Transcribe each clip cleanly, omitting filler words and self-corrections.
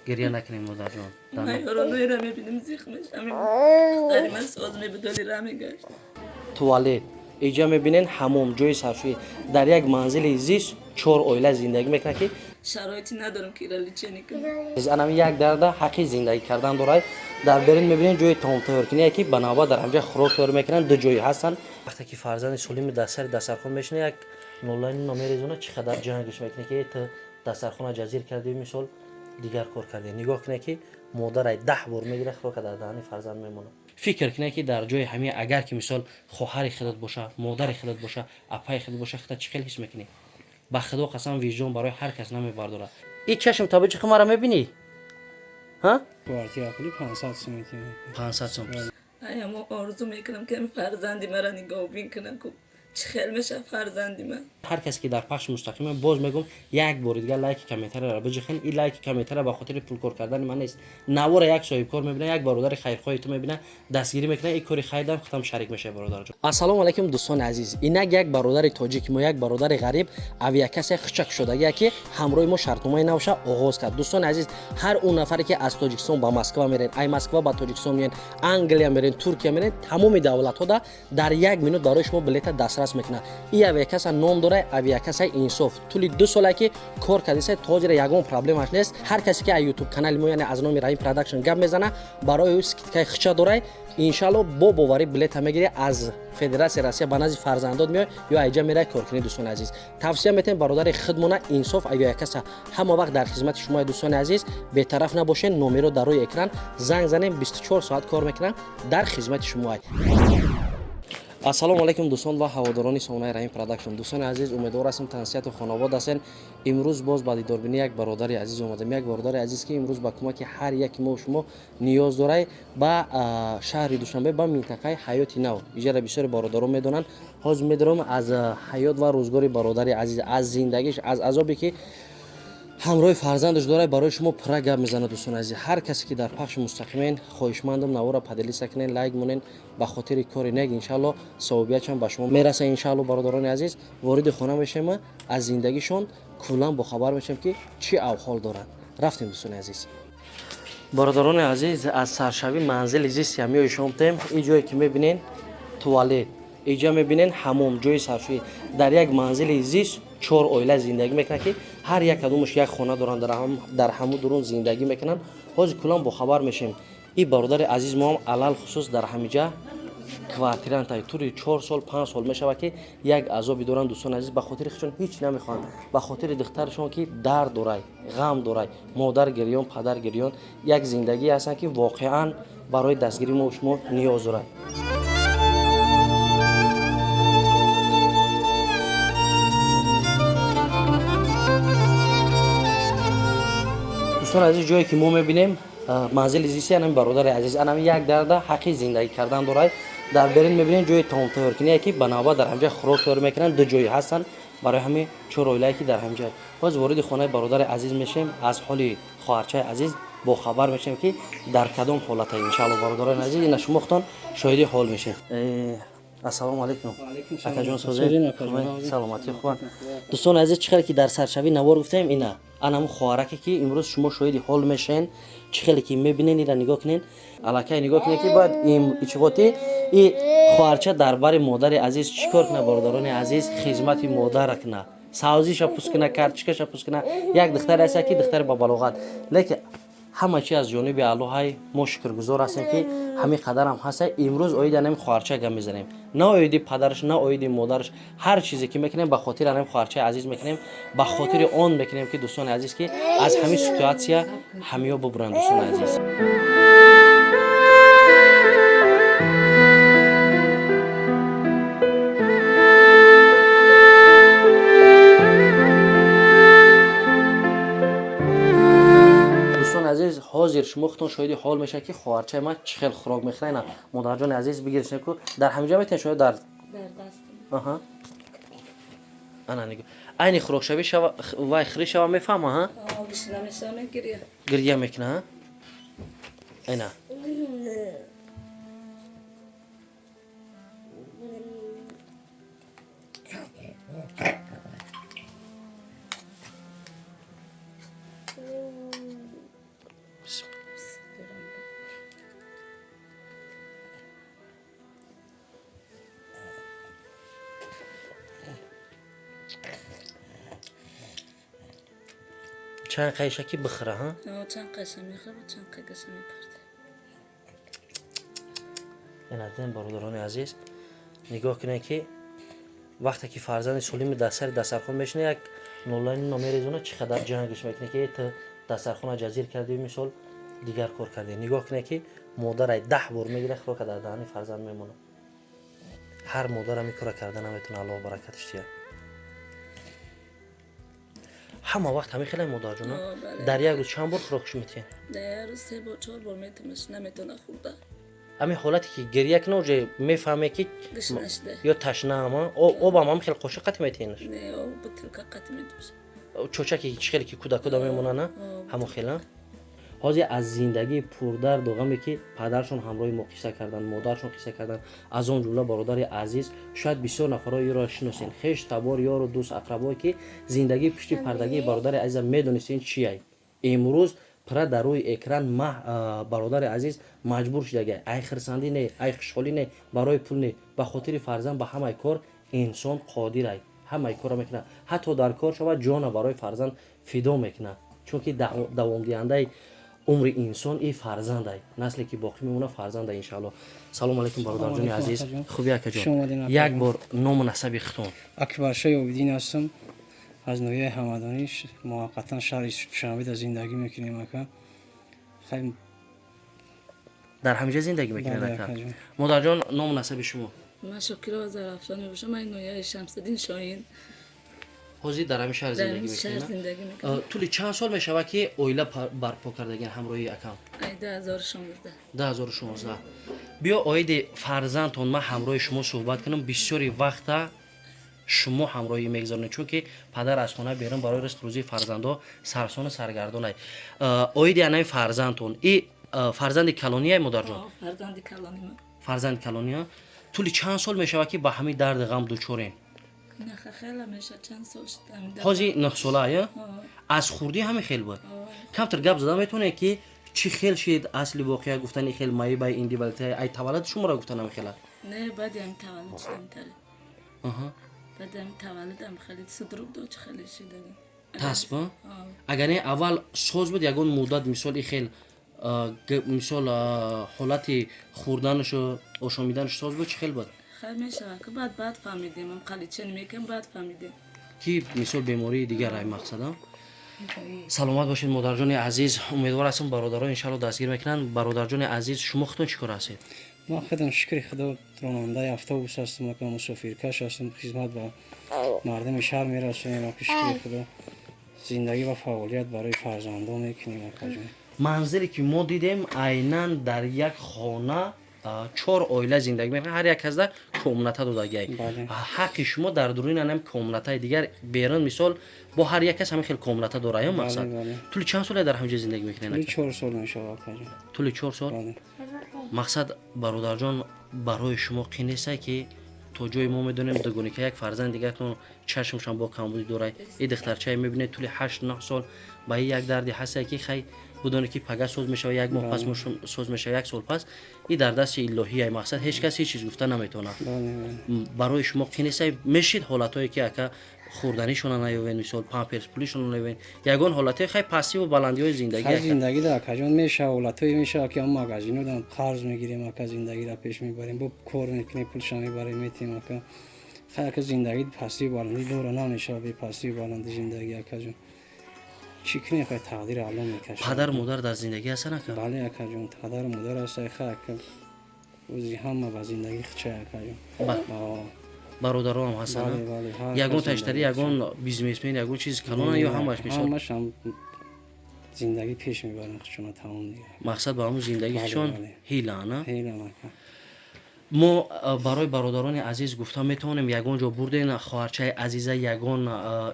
Гирья накунем, модарҷон. Ман ёронойро мебинем, зиқ мешам. Духтари ман соз мебудоли ра мегашт. Туалет иҷа мебинен, ҳамом, ҷои саршӯӣ. Дар як манзили зист чор оила зиндагӣ мекунад, ки шароите надорам, ки ира лечение кунам. Анами як дарда ҳаққи зиндагӣ кардан дорад. Дар берин мебинем ҷои таомтайёркуние, ки ба навбат дар ҳамҷа хӯрок тайёр мекунанд, ду ҷои ҳастанд. Вақте ки фарзанди солими дар сари дастархон мешина, як нолани номерезона, чӣ қадар ҷангш мекунад, ки ту дастархона ҷазир кардӣ, мисол, дигар кор кардӣ. Нигоҳ кунед, ки модарай 10 бор мегирад, хӯрока дар даҳани фарзанд мемонад. Фикр кунед, ки дар ҷои ҳамин агар ки, мисол, хоҳари худат боша, модари худат боша, апаи худат боша, худат чӣ хел ҳис мекунӣ? Ба худо қасам, виҷдон барои ҳар кас намебардорад. И чашм табиҷи ху мара мебинӣ? Ҳа? Квартира пули 500 сум. 500 сум. Ай, амо орзу мекунам, ки ҳами фарзанди мара нигоҳубин кунам, ку чӣ хел мешавад фарзанди ман. Ҳар касе ки дар пахши мустақиме, боз мегӯм, як бори дигар лайки комментарияро биҷихен. Ин лайки комментария ба хотири пулкор кардани ман нест. Навора як соҳибкор мебина, як бародари хайрхоҳи ту мебина, дастгирӣ мекунад. Ин кори хайрдам худам шарик мешавад, бародарҷон. Ассалому алайкум, дӯстони азиз. Инак як бародари тоҷики мо, як бародари ғариб, авиакасе хучак шудагия, ки ҳамроҳи мо шартномаи навша оғоз кард. Дӯстони азиз, ҳар он нафаре ки аз Тоҷикистон ба Москва мерен, ай Москва ба Тоҷикистон меен, Англия мерен, Туркия мерен, тамоми давлатҳода дар як минут барои шумо билета дастрас мекунад. Ин авиакаса ном дорад авиакасаи Инсоф. Тӯли 2 соле ки кор кардиса, то ҳозира ягон проблемаш нест. Ҳар касе ки аз ютуб канали мо, яъне аз номи Раҳим Продакшн гап мезана, барои ӯ скидкаи хича дорад. Иншалло, бо боварӣ билета мегирӣ, аз Федератсияи Россия ба назди фарзандот меояд ё айҷа меравад коркунӣ. Дӯстони азиз, тавсия метаҳем бародари худмона, Инсоф авиакаса ҳама вақт дар хизмати шумо. Дӯстони азиз, бетараф набошед, номеро дар рӯи экран, занг занем, 24 соат кор мекунам, дар хизмати шумо. Ассалому алайкум, дӯстон ва ҳаводорони сомонаи Раҳим Продакшн. Дӯстони азиз, умедвор ҳастем, тансиҳату хонобод ҳастен. Имрӯз боз ба дидорбинии як бародари азиз омадем, як бародари азиз, ки имрӯз ба кӯмаки ҳар яки мо шумо ниёз дорад. Ба шаҳри Душанбе, ба минтақаи Ҳаёти Нав, иҷара бисёри бародарон медонанд. Ҳозир медорам аз ҳаёт ва рӯзгори бародари азиз, аз зиндагиш, аз азобе ки ҳамроҳи фарзандаш дорад, барои шумо пурра гап мезанад. Дӯстони азиз, ҳар касе ки дар пахши мустақимен, хоҳишмандам, навора поделиться кунен, лайк монен, ба хотири кори нек. Иншалло, савобиятшам ба шумо мераса. Иншалло, бародарони азиз, вориди хона мешем, аз зиндагишон куллан бохабар мешем, ки чӣ авҳол доранд. Рафтем, дӯстони азиз. Бародарони азиз, аз саршавӣ манзили зисти ҳамиёи шомтем. Ин ҷое ки мебинен туалет, иҷа мебинен ҳамом, ҷои саршӯӣ. Дар як манзили зист чор оила зиндагӣ мекунанд, ки ҳар як кадомаш як хона доранд, дар ҳамун дурун зиндагӣ мекунанд. Ҳозир куллан бохабар мешем. Ин бародари азиз мо ҳам алалхусус дар ҳамиҷа квартирантай, тури 4 сол, 5 сол мешавад, ки як азоби доранд. Дӯстони азиз, ба хотири худшон ҳеҷ намехоҳанд, ба хотири духтарашон, ки дард дорай, ғам дорай, модар гирён, падар гирён, як зиндагие ҳастанд, ки воқеан барои дастгирии мо шумо ниёз дорад. Дӯстони азиз, ҷое ки мо мебинем манзили зисти анами бародари азиз, анами як дарда ҳаққи зиндагӣ кардан дорад. Дар берин мебинем ҷои таомтайёркуние, ки ба навбат дар ҳамҷа хӯрок тайёр мекунанд, ду ҷои ҳастанд барои ҳамин чор оилае ки дар ҳамҷа. Боз вориди хонаи бародари азиз мешем, аз ҳоли хоҳарчаи азиз бохабар мешем, ки дар кадом ҳолата. Иншаалло, бародарони азиз, ина шумо худтон шоҳиди ҳол мешем. Ассалому алайкум, акаҷон, созед, саломатӣ хубанд. Дӯстони азиз, чӣ хеле ки дар саршавии навор гуфтем, ина анамун хоҳараке, ки имрӯз шумо шоҳиди ҳол мешен. Чӣ хеле ки мебинен, ира нигоҳ кунен, аллакай нигоҳ кунен, ки бояд ичиғотӣ и хоҳарча дар бари модари азиз чӣ кор кунад? Бародарони азиз, хизмати модара кунад, савзиша пӯст кунад, карточкаша пӯст кунад. Як духтаре ҳаста, ки духтари ба балоғат, лекин ҳама чи аз ҷониби Аллоҳай. Мо шукргузор ҳастем, ки ҳамин қадарам ҳаста. Имрӯз оиди анами хоҳарча гап мезанем, на оиди падараш, на оиди модараш. Ҳар чизе ки мекунем, ба хотири анами хоҳарчаи азиз мекунем, ба хотири он мекунем, ки, дӯстони азиз, ки аз ҳамин ситуатсия ҳамиё бубуранд. Дӯстони азиз, ҳозир шумо худтон шоҳиди ҳол мешавед, ки хоҳарчаи ман чӣ хел хӯрок мехӯрад. Ина, модарҷони азиз, бигиред ку, дар ҳаминҷа метавонед шумо дар ана нигоҳ, айни хӯрокшавӣ шава, вай хӯрӣ шава, мефаҳма, ҳа? Гирья мекуна, ҳа? Ина Чанд қайша ки бихӯра, ҳа? Чанд қайша мехӯра, чанд қайгаша мепарда. Ина дидем, бародарони азиз, нигоҳ кунед, ки вақте ки фарзанди солими дар сари дастархон мешина, як нолаи номерезона, чӣ қадар ҷангш мекунад, ки ту дастархона ҷазир кардӣ, мисол, дигар кор кардӣ. Нигоҳ кунед, ки модарай 10 бор мегира, хӯрока дар даҳани фарзанд мемонад. Ҳар модарам ин кора карда наметавона. Аллоҳ баракаташ диҳад. Ҳама вақт ҳамин хелай, модарҷона? Дар як рӯз чанд бор хӯрокш метиҳед? Дар як рӯз се бор, чор бор метимаш, наметавона хӯрда. Ҳамин ҳолате ки гирья кина, уже мефаҳме, ки гушна шуда. Ё ташнаама. Обам ҳам хел қошиқ қати метиҳенаш? Не, об бутылка қати метимаш. Чочаки чӣ хеле ки кӯдакуда мемонана, ҳамон хела. Ҳозир аз зиндагии пурдарду ғаме, ки падаршон ҳамроҳи мо қисса карданд, модаршон қисса карданд, аз он ҷумла бародари азиз, шояд бисёр нафарҳо иро шиносен, хеш, табор, ёру дӯст, ақрабое, ки зиндагии пушти пардагии бародари азиза медонистен чияй. Имрӯз пира дар рӯи экран ма бародари азиз маҷбур шудага, ай хирсандӣ не, ай хушҳолӣ не, барои пул не, ба хотири фарзанд ба ҳамаи кор инсон қодирай, ҳамаи корро мекунад, ҳатто дар кор шавад, ҷона барои фарзанд фидо мекунад, чунки давомдиҳандаи умри инсон и фарзандай, насле ки боқӣ мемонад, фарзанда, иншаалло. Салому алайкум, бародарҷони азиз, хуби, акаҷон? Як бор ному насаби худтон. Акбаршои Обидин ҳастам, аз ноҳияи Ҳамадонӣ, муваққатан шаҳри Душанбеда зиндагӣ мекунем, ака. Дар ҳамиҷа зиндагӣ мекунед, ака? Модарҷон, ному насаби шумо? Ман Шокирова Зарафшон мебошам, ман ноҳияи Шамсиддин Шоҳин. Ҳозир дар ҳамин шаҳр зиндагӣ мекунед? Тӯли чанд сол мешавад, ки оила барпо кардагин ҳамроҳи акам? 2016. 2016. Биё, оиди фарзандтон ман ҳамроҳи шумо суҳбат кунам. Бисёри вақта шумо ҳамроҳӣ мегузаронед, чунки падар аз хона берун барои ризқ рӯзии фарзандҳо сарсону саргардонай. Оиди анаи фарзандтон, и фарзанди калонияй, модарҷон? Фарзанди калони ман. Фарзанди калония. Тӯли чанд сол мешавад, ки ба ҳамин дарди ғам дучорен? Ҳозир 9-сола я? Аз хурдӣ ҳамин хел буд? Камтар гап зада метавонед, ки чӣ хел шид асли воқеа? Гуфтани хел маибай индивидуалитаи ай таваллуди шуморо гуфтан ҳамин хела? Не, баъди ҳами таваллуд шидам таре. Баъди ҳами таваллудам хеле судруг дод, хеле шидаги. Тасба агар не, аввал соз буд ягон муддат, мисол, и хел, мисол, ҳолати хӯрданашу ошомиданаш соз буд, чӣ хел буд? Хай, мешавад, ки баъд баъд фаҳмидем, ам қалича мекам, баъд фаҳмидем. Ки мисол бемории дигар ай мақсадам. Саломат бошед, модарҷони азиз. Умедвор ҳастам, бародаро иншалло дастгир мекунанд. Бародарҷони азиз, шумо худтон чӣ кор ҳастед? Ман худам, шукри Худо, ронандаи автобус ҳастам, ака, мусофиркаш ҳастам, хизмат ба мардуми шаҳр мерасонем, ака. Шукри Худо, зиндагӣ ва фаъолият барои фарзандон мекунем, акаҷон. Манзиле ки мо дидем, айнан дар як хона чор оила зиндагӣ мекунанд, ҳар як казда комната додагиай. Ҳаққи шумо дар дуруни анам комнатаи дигар берун, мисол, бо ҳар як кас ҳамин хел комната дора ё мақсад. Тӯли чанд соле дар ҳамин ҷо зиндагӣ мекунед? 4 сол мешавад, акаҷон. Тӯли 4 сол. Мақсад, бародарҷон, барои шумо қин нестай, ки то ҷои мо медонем, дугоника як фарзанд дигартон чашмшам бо камбудӣ дорай, и духтарчае мебинед, тӯли 8-9 сол ба як дарде ҳастае, ки хай, будоне ки пага соз мешава, як моҳ пас соз мешава, як сол пас, и дар дасти илоҳия, мақсад, ҳеҷ кас ҳеҷ чиз гуфта наметавонад. Барои шумо қин нестай? Мешид ҳолатҳое, ки, ака, хӯрданишона наёвен, мисол, памперс пулишона наёвен, ягон ҳолатҳои хай пастиву баландиҳои зиндагӣ? Зиндагӣ да, акаҷон, мешава, ҳолатҳое мешава, ки ам магазинодам қарз мегирем, ака, зиндагиро пеш мебарем, бо кор мекунем, пулша мебарем, метем, ака. Хай, ака, зиндагӣ пастиву баландӣ дора, намешава бе пастиву баландӣ зиндагӣ, акаҷон. Чӣ кунем, хай, тақдири Алло мекашад. Падару модар дар зиндагӣ ҳастан, ака? Бале, акаҷон, падару модар ҳаста. Хай, ака, ози ҳама ба зиндагӣ хичай, акаҷон. Бародароам ҳастан? Ягон таштари, ягон бизнесмен, ягон чиз калона ё ҳамаш, мисол? Ҳамашам зиндагӣ пеш мебаранд хичона, тамом дигар. Мақсад, ба ҳамун зиндагӣ хичон ҳилаана. Ҳилан, ака. Мо барои бародарони азиз гуфта метавонем, ягон ҷо бурден хоҳарчаи азиза, ягон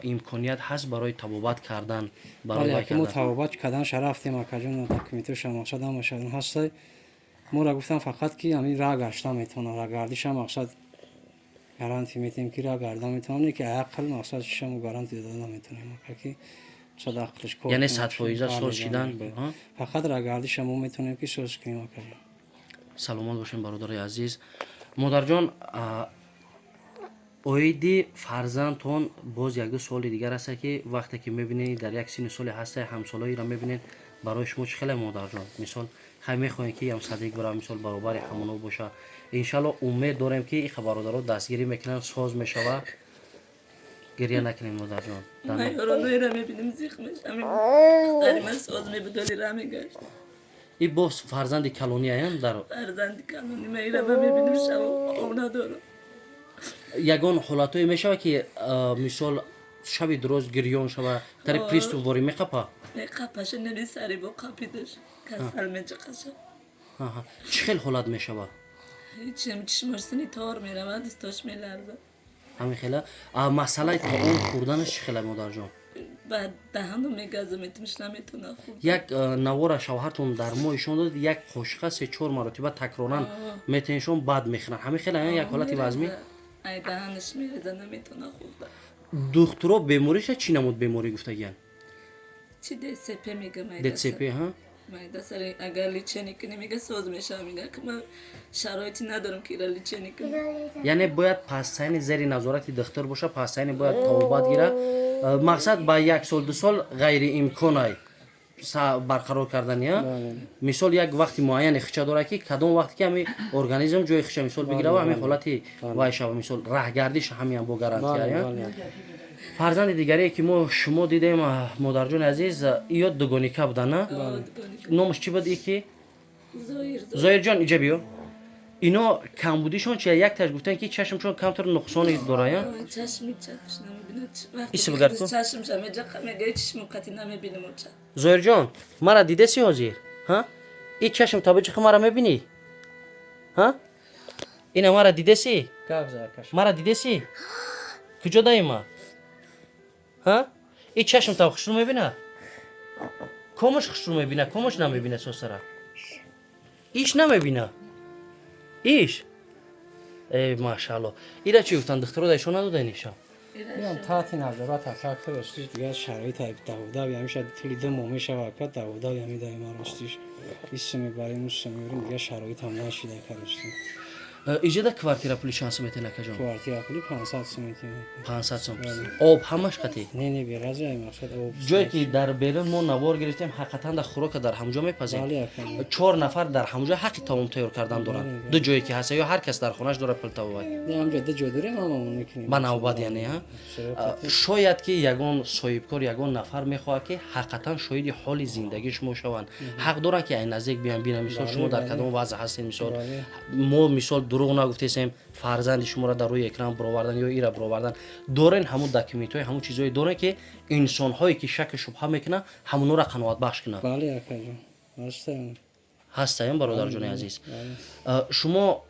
имконият ҳаст барои табобат кардан? Мо табобат карданша рафтем, акаҷон, документоша, мақсад, ҳамаша ҳастай. Моро гуфтам фақат, ки ҳамин ра гашта метавонам, рагардиша, мақсад, гарантия метиҳем, ки ра гарда метавонам, ки ақл, мақсад, шишамо гарантия дода наметавонем, ака, ки мақсад, ақлиш кор. Яъне 100% соз шидан? Фақат рагардиша мо метавонем, ки соз кунем, акаҷон. Саломат бошем, бародари азиз. Модарҷон. Оиди фарзандтон боз якду суоли дигар аста, ки вақте ки мебинед, дар як синну соли ҳаста, ҳамсолоиро мебинед, барои шумо чӣ хеле, модарҷон? Мисол, хай, мехоҳем, ки ям садик бира, мисол, баробари ҳамоно боша. Иншалло, умед дорем, ки ин бародаро дастгирӣ мекунанд, соз мешава. Гирья накунем, модарҷон. Ман ёроноеро мебинем, зиқ мешам. Духтари ман соз мебудоли, ра мегашт. И боз фарзанди калониаян дар? Фарзанди калони ман. Ира ман мебинем, шабо хоб надорам. Ягон ҳолатое мешава, ки, мисол, шаби дуроз гирён шава, тари приступ ворӣ меқапа? Меқапаша, неми, сари бо қапидаш, касал меҷиқаша. Чӣ хел ҳолат мешава? Ҳечам, чишмош сини тор меравад, дастош меларзад. Ҳамин хела. Масъалаи таом хӯрданаш чӣ хела, модарҷон? Баъд даҳану мегаза, метимш наметона хӯрд. Як навора шавҳартон дар мо ишон дод, як қошиқа се чор маротиба такроран метеншон, бад мехӯранд. Ҳамин хела, як ҳолати вазмӣ. Ай даҳанаш мереза, наметона хӯрда. Духтуро бемориша чӣ намуд беморӣ гуфтагиян? Чи, ДЦП мега. ДЦП, ҳа. Майда сари агар лечение кунӣ, мега, соз мешава. Мега, ки ман шароите надорам, ки ира лечение кунам. Яъне бояд пастайни зери назорати духтур боша, пастайни бояд табобат гира. Мақсад, ба як сол, 2 сол ғайриимконай барқарор кардани. Мисол, як вақти муайяне хича дорад, ки кадом вақте ки ҳами организм ҷои хича, мисол, бигирава, ҳамин ҳолати вай шава, мисол, раҳгардиш ҳамиам бо гарантия. Фарзанди дигаре, ки мо шумо дидем, модарҷони азиз, иё дугоника буда, на? Номаш чӣ буд ики? Зоирҷон, иҷа биё. Ино камбудишон чи? Якташ гуфтан, ки чашмшон камтар нуқсоне дора. Чашми чапш намебинад. Иси бигард ку. Чашмша меҷақа, мега, чишму қати намебинам оча. Зоирҷон, мара дидаси ҳозир? Ҳа, и чашм табичихи мара мебинӣ? Ҳа, ина мара дидаси? Мара дидаси? Куҷо даима? Ҳа, и чашм таб хушрӯ мебина? Комаш хушрӯ мебина, комаш намебина. Сосара иш намебина, иш. Э, машаалло. Ира чӣ гуфтан духтуро? Да ишон надода ниша? Ям таҳти назорат, ака, ростиш, дигар шароит давудави ҳамеша тӯли 2 моҳ мешава, ака, давудави ҳами даима, ростиш, исо мебарем, усо мебарем, дигар шароит ҳам нашида, ака, ростиш. Иҷода квартира пули чанд сум метен, акаҷон? Квартира пули 500 сум метем. 500 сум. Об ҳамаш қатӣ? Не, не, беғаза, мақсад, об. Ҷое ки дар берун мо навор гирифтем, ҳақиқатан дар хӯрока дар ҳамҷо мепазем. Бале, ака. Чор нафар дар ҳамҷо ҳаққи таом тайёр кардан доранд. Ду ҷое ки ҳаста ё ҳар кас дар хонааш дорад пилтавовай? Не, ҳамҷо ду ҷо дорем, ҳамамон мекунем. Ба навбат, яъне, ҳа? Шояд ки ягон соҳибкор, ягон нафар мехоҳад, ки ҳақиқатан шоҳиди ҳоли зиндагии шумо шаванд. Ҳақ доранд, ки ай наздик биям, бинам, мисол, шумо дар кадом вазъ ҳастед. Мисол, мо, мисол, дурӯғ нагуфтесем, фарзанди шуморо дар рӯи экран баровардан ё ира баровардан. Дорен ҳамун документҳои, ҳамун чизҳое дорен, ки инсонҳое, ки шаку шубҳа мекунанд, ҳамонҳоро қаноатбахш кунанд? Бале, акаҷон, ҳастам. Ҳастаем, бародарҷони азиз. Шумо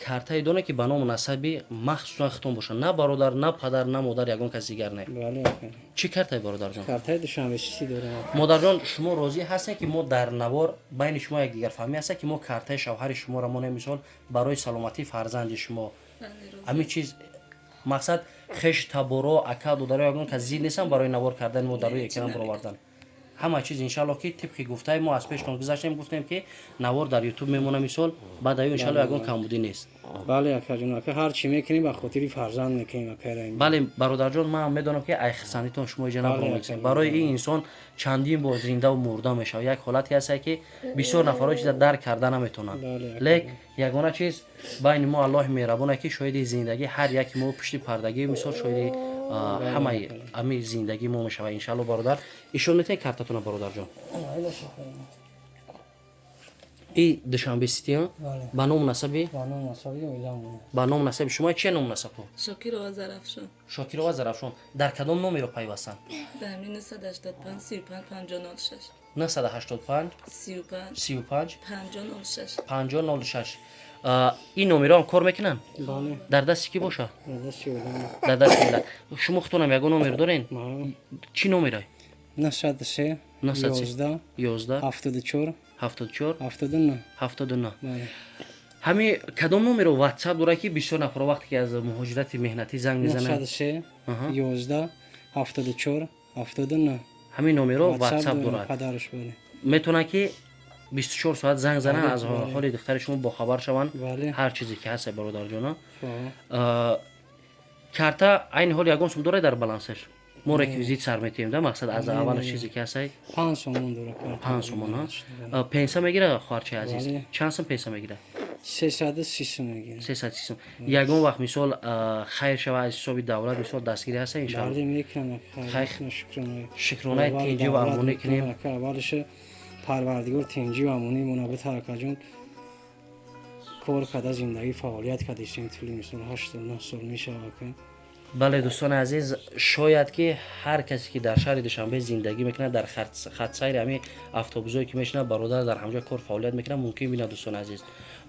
картае доред, ки ба ному насаби махсусан хитон бошад, на бародар, на падар, на модар, ягон кас дигар не? Бале, ака. Чӣ картае, бародарҷон? Картаи Душанбе Сити дорем, ака. Модарҷон, шумо розӣ ҳастед, ки мо дар навор байни шумо якдигарфаҳмӣ ҳастед, ки мо картаи шавҳари шуморо монем, мисол, барои саломатии фарзанди шумо? Ҳамин чиз, мақсад, хеш таборо, ака, додаро, ягон кас зид нестам барои навор кардани мо, дар рӯи экран баровардан ҳама чиз? Иншалло, ки тибқи гуфтаи мо аз пештон гузаштем, гуфтем, ки навор дар Ютуб мемона, мисол, баъд аю, иншалло, ягон камбудӣ нест. Бале, акаҷон, ака, ҳар чӣ мекунем, ба хотири фарзанд мекунем, ака. Бале, бародарҷон, ман медонам, ки ай хисандитон шумо иҷа набаромедем. Барои ин инсон чандин бор зиндаву мурда мешавад. Як ҳолате ҳаста, ки бисёр нафарҳо чиза дарк карда наметавонанд. Лек ягона чиз байни мо Аллоҳи меҳрабоне, ки шоҳиди зиндагӣ ҳар яки мо пушти пардагӣ, мисол, шоҳиди ҳамаи ами зиндагии мо мешавад, иншалло. Бародар, ишон метавонед картатона, бародарҷон? И Душанбе Сити ба ному насаби? Ба ному насаби шумо. Чия ному насабҳо? Шокирова Зарафшон. Шокирова Зарафшон. Дар кадом номеро пайвастанд? Дар 985 35 50 06. 985 35 35 50 06. 50 06. Ин номероам кор мекунанд? Дар дасти кӣ боша? Дар дасти миллат. Шумо худтонам ягон номер дорен? Чӣ номерай? 903 11 11 74 74 79. 79. Ҳами кадом номеро Ватсап дорад, ки бисёр нафаро вақте ки аз муҳоҷирати меҳнатӣ занг мезананд? 903 11 74 79. Ҳамин номеро Ватсап дорад. Падараш, бале. Метавонанд, ки 24 соат занг зананд, аз ҳоли духтари шумо бохабар шаванд, ҳар чизе ки ҳаст, бародарҷона. Карта айни ҳол ягон сум дорад дар балансаш? Мо реквизит сар метиҳем да, мақсад аз аввалаш чизе ки ҳастай. 5 сомон дора карта. 5 сомон, а? Пенса мегира, хоҳарчаи азиз? Бале. Чанд сум пенса мегира? 330 сум мегира. 330 сум. Ягон вақт, мисол, хайр шава, аз ҳисоби давлат, мисол, дастгирӣ ҳаста, иншалло? Бале, мекунам. Хайр. Шукрона. Шукронаи тинҷӣ ва амонӣ кунем. Аввалиша Парвардигор тинҷӣ ва амонӣ мона битар, акаҷон. Кор карда, зиндагӣ, фаъолият кардистем, тӯли, мисол, 8-9 сол мешава, ака. Бале, дӯстони азиз, шояд ки ҳар касе ки дар шаҳри Душанбе зиндагӣ мекунад, дар хатсайри ҳамин автобусое ки мешинад, бародар дар ҳамҷо кор фаъолият мекунад, мумкин бинад. Дӯстони азиз,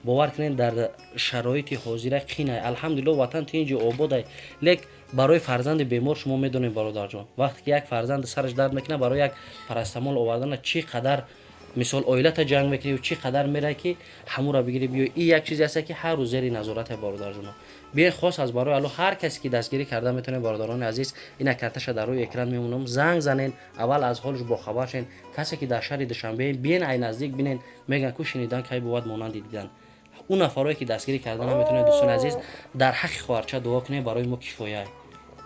бовар кунед, дар шароити ҳозира қинай. Алҳамдулилло, ватан тинҷи ободай, лек барои фарзанди бемор, шумо медонед, бародарҷон, вақте ки як фарзанд сараш дард мекунад, барои як парастамол овардана чӣ қадар, мисол, оилата ҷанг мекунӣ, чӣ қадар мерай ки ҳамура бигирӣ биё. И як чизе аст, ки ҳар рӯз зери назорате, бародарҷоно. Биёед, хос аз барои Алло, ҳар касе ки дастгирӣ карда метавонед, бародарони азиз, ина карташа дар рӯи экран мемонам, занг занен, аввал аз ҳолш бохабар шен. Касе ки дар шаҳри Душанбе, биен, ай наздик бинен. Мегӯянд ку шунидан кай бувад монанди дидан. Ӯ нафарое ки дастгирӣ карда наметавонед, дӯстони азиз, дар ҳаққи хоҳарча дуо кунед, барои мо кифоя.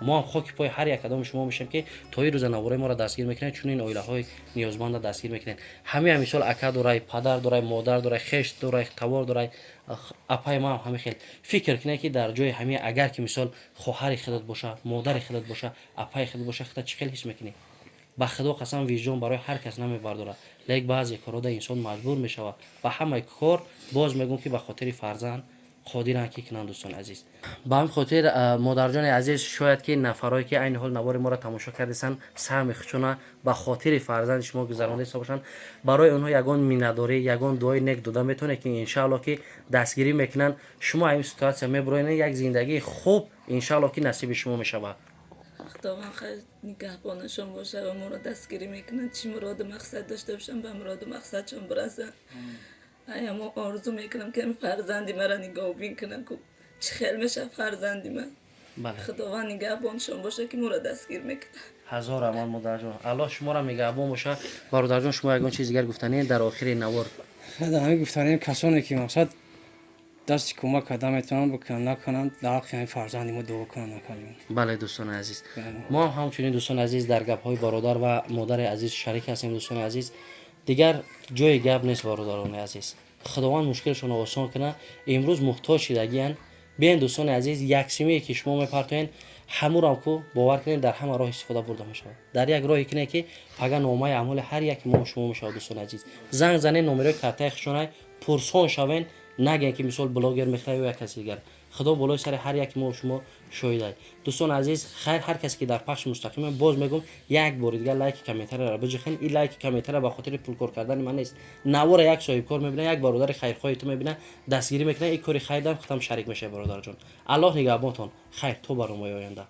Мо ҳам хоки пои ҳар як кадоми шумо мешем, ки то ин рӯза навораи моро дастгир мекунед, чунин оилаҳои ниёзманда дастгир мекунед. Ҳамин мисол ака дорай, падар дорай, модар дорай, хеш дорай, тавор дорай, апаи ман ҳамин хел фикр кунед, ки дар ҷои ҳамин агар ки, мисол, хоҳари худат боша, модари худат боша, апаи худат боша, худат чӣ хел ҳис мекунӣ? Ба Худо қасам, виҷдон барои ҳар кас намебардорад, лек баъзе корҳода инсон маҷбур мешавад. Ба ҳамаи кор, боз мегӯм, ки ба хотири фарзанд қодиранд ки кунанд. Дӯстони азиз, ба ҳамин хотир, модарҷони азиз, шояд ки нафарое ки айни ҳол навори моро тамошо кардесанд, саҳми худшона ба хотири фарзанди шумо гузаронда бошанд, барои онҳо ягон миннатдорӣ, ягон дуои нек дода метавонед, ки иншаалло ки дастгирӣ мекунанд, шумо ин ситуация мебуроед, як зиндагии хуб иншаалло ки насиби шумо мешавад. Худованд хайр нигаҳбонашон боша ва моро дастгирӣ мекунанд. Чӣ муроду мақсад дошта бошам, ба муроду мақсадшон бирасанд. Ая мо орзу мекунам, ки фарзанди мара нигаҳбин кунам, ку чӣ хел мешавад фарзанди ман. Худованд нигаҳбоншон боша, ки моро дастгир мекунад. Ҳазор амон, модарҷон, Аллоҳ шуморо нигаҳбон боша. Бародарҷон, шумо ягон чиз дигар гуфтанед дар охири навор? Ҳамин гуфтанем, касоне ки, мақсад, дасти кӯмак карда метавонанд, бикунанд, накунанд, дар ҳаққи ҳамин фарзанди мо дуо кунанд, акаҷон. Бале, дӯстони азиз, мо ҳам ҳамчунин, дӯстони азиз, дар гапҳои бародар ва модари азиз шарик ҳастем. Дӯстони азиз, дигар ҷои гап нест. Бародарони азиз, Худованд мушкилшонро осон кунад. Имрӯз муҳтоҷ шидагиянд. Биен, дӯстони азиз, як симие ки шумо мепартоед, ҳамурам ку, бовар кунед, дар ҳама роҳ истифода бурда мешавад. Дар як роҳе кунед, ки пага номаи аъмоли ҳар яки мо шумо мешавад. Дӯстони азиз, занг занед, номерои картаи хушонай, пурсон шавен, нагӯен ки, мисол, блогер мехӯрад ё як каси дигар. Худо болои сари ҳар яки мо шумо шоҳидай. Дӯстони азиз, хайр, ҳар касе ки дар пахши мустақиме, боз мегӯм, як бори дигар лайки комментарияро биҷихен. Ин лайки комментария ба хотири пулкор кардани ман нест. Навора як соҳибкор мебина, як бародари хайрхоҳи ту мебина, дастгирӣ мекунад, ин кори хайрдам худам шарик мешавад. Бародарҷон, Аллоҳ нигаҳбонтон. Хайр, то барномаи оянда.